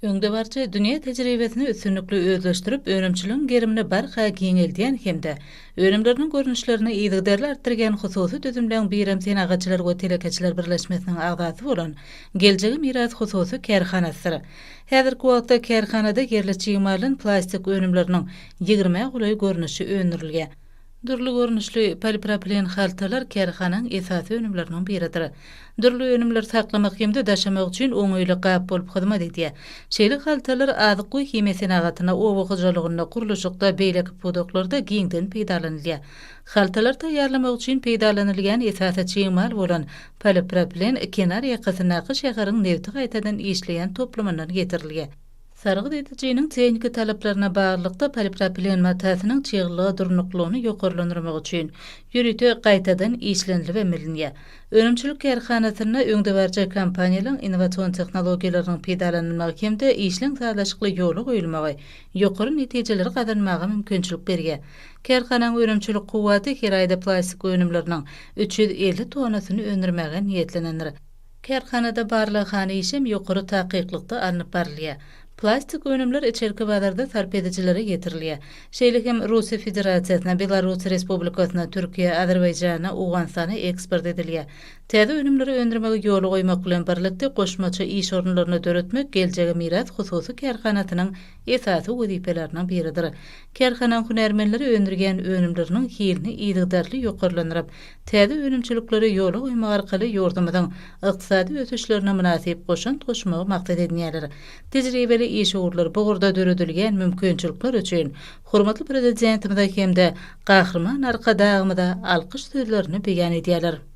Öňdebaryjy dünýä tejribesini üstünlikli özleşdirip, önümçiligiň gerimini barha giňeldýän hem-de önümleriniň görnüşlerini yzygiderli artdyrýan hususy düzümleň birem Senagatçylar we telekeçiler birleşmesiniň agzasy bolan Geljege miras hususy kärhanasydyr. Häzirki wagtda kärhanada ýerli çig maldan plastik önümleriniň ýigrimä golaý görnüşi öndürilýär. Dürli görnüşli polipropilen haltalar kärhanaň esasy önümleriniň biridir. Dürli önümleri saklamak hem-de daşamak üçin oňaýly gap bolup hyzmat edýär. Şeýle haltalar azyk we himiýa senagatynda, oba hojalygynda, gurluşykda, beýleki pudaklarda giňden peýdalanylýar. Haltalary taýýarlamak üçin peýdalanylýan esasy çig mal bolan polipropilen kenar ýakasyndaky şäheriň nebti gaýtadan işleýän toplumyndan getirilýär. Sargyt edijiniň tehniki talaplaryna baglylykda polipropilen matasynyň çyglylyga durnuklylygyny ýokarlandyrmak üçin ýörite gaýtadan işlenilibem bilinýär. Önümçilik kärhanasynda öňdebaryjy kompaniýalaryň innowasion tehnologiýalarynyň peýdalanylmagy hem-de işleň sazlaşykly ýola goýulmagy ýokary netijeleri gazanmaga mümkinçilik berýär. Kärhananyň önümçilik kuwwaty her aýda plastik önümleriniň 350 tonnasyny öndürmäge niýetlenendir. Kärhanada barlaghana işem ýokary takyklykda alnyp barylýar. Plastik önümler içerki bazarda sarp edijilere ýetirilýär. Şeýle hem Russiýa Federasiýasyna, Belarus Respublikasyna, Türkiýä, Azerbaýjana, Owganystana eksport edilýär. Täze önümleri öndürmegi ýola goýmak bilen birlikde, goşmaça iş orunlaryny döretmek Geljege miras hususy kärhanasynyň esasy wezipeleriniň biridir. Kärhananyň hünärmenleri öndürýän önümleriniň hilini yzygiderli ýokarlandyryp, täze önümçilikleri ýola goýmak arkaly ýurdumyzyň ykdysady ösüşlerine mynasyp goşant goşmagy maksat edinýärler. Tejribeli işewürler bu ugurda döredilýän mümkinçilikler üçin hormatly Prezidentimize hem-de Gahryman Arkadagymyza alkyş sözlerini beýan edýärler.